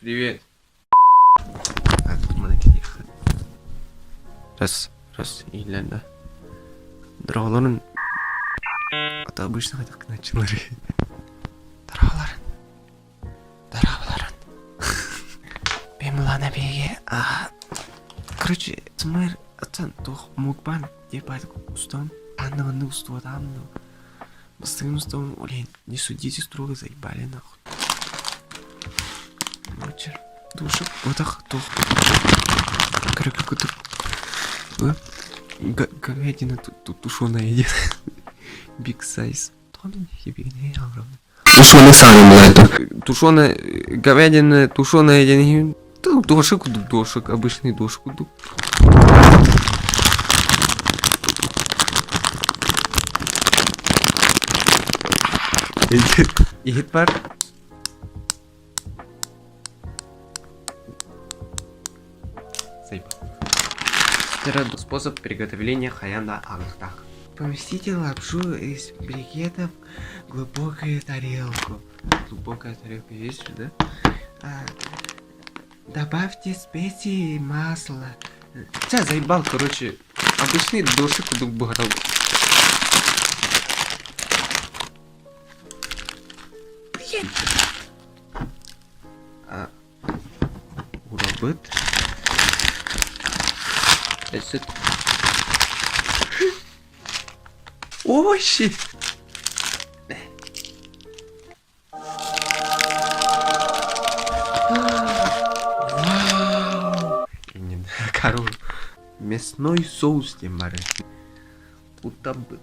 Привет. Раз, раз, иһиллэннэ. Дороголорун ата обычно хайдах гынааччылары. Дороголарын. Дороголарын. Бемлана биһиги короче, смэр аттан туох мукбан деп айтып устан анны манны устуотаам но бастыгын устуом олень не судите строго заебали нахуй Ночер душик отах туох кырыкы говядина тушеная едет big size Тушеная говядина, тушеная диэн дошик дошик, обычный дошик курдук. Иһит бар. Способ приготовления хайаан да ааҕыахтаах. Поместите лапшу из брикетов в глубокую тарелку. Глубокая тарелка есть же, да? А, добавьте специи и масло. Ча, заебал, короче. Обычный дошик кудук буһарал. Блин! Урабыт. Өссө Овощи! Вау! Короче, мясной соус диэн баар Утабыт.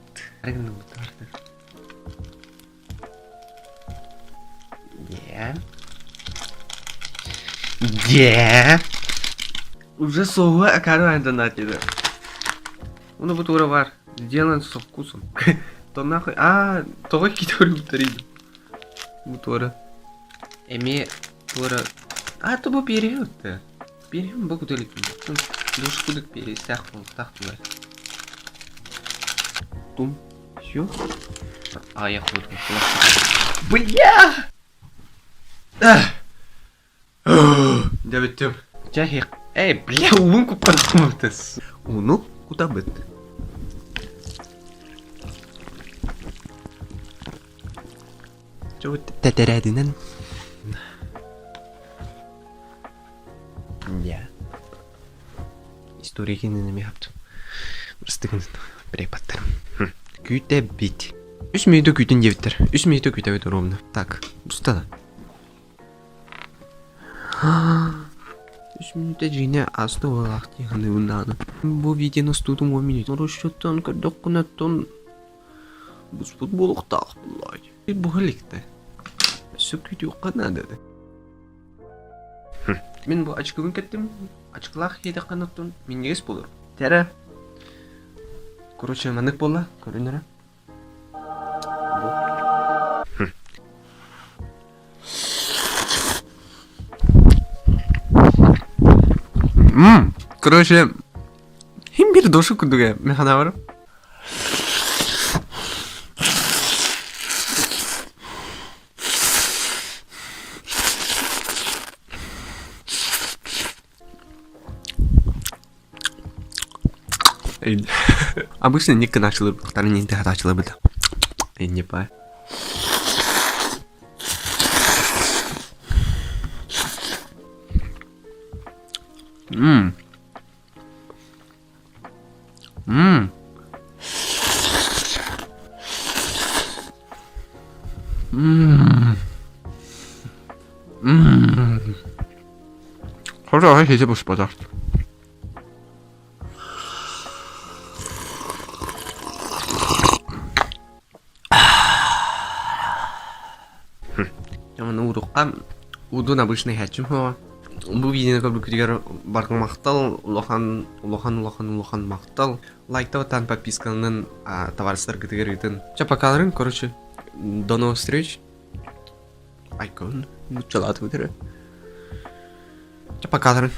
Дьэ. Дьэ. Уже соуһу акаары донатили. Уну бу туора бар. Сделан со вкусом. То нахуй. А, тоҕо киторубтарый. Бу туора. Эмиэ туора. А, то бу период-то. Период бу куталик. Душ кудук пересях болтах тулар. Тум. Все. А, я хуй. Бля! Дьэ бүттүм. Чэ, эй, бля, уун куппатым Ууну кутабыт. Чэ, тэтэрээдинэн. Я. История кинини эмиэ хаптым. Бырастыгын перепаттарым. Күүтэбит. Үс мүнүүтэ күүтүн диэбиттэр. Үс мүнүүтэ күүтэбит ровно. Так, буста да. Үс мүнүүтэ дьиҥэ ааста буолаах дии саныыбын даҕаны. Бу видеоны устуутум уон мүнүүт. Расчеттан көрдөххүнэ оттон буспут буолуохтаах буллаай. Буһа иликтэ. Өссө күүтүөххэ наада да. Мин бу ачыкыбын кэттим. Ачыкылаах киһитэххин оттон минньигэс буолар. Тэрэ. Короче, маннык буолла, көрүн эрэ. Бу. Короче, хим бир дошу курдук мен ханабар. Обычно Ника начал начала бы Не по. Мм. Мм. Мм. Мм. Хорошо, хесе буспатах. Оны урукка удун обычный хачым хуа. Бу видеоны көрбүккүтүгэр барҕа махтал, улахан улахан улахан улахан махтал. Лайктабытан подписканын товарищтаргытыгар ыытын. Чэ покаларын, короче, до новых встреч. Айкон, нуччалаатыбыт эрэ. Чэ, пока.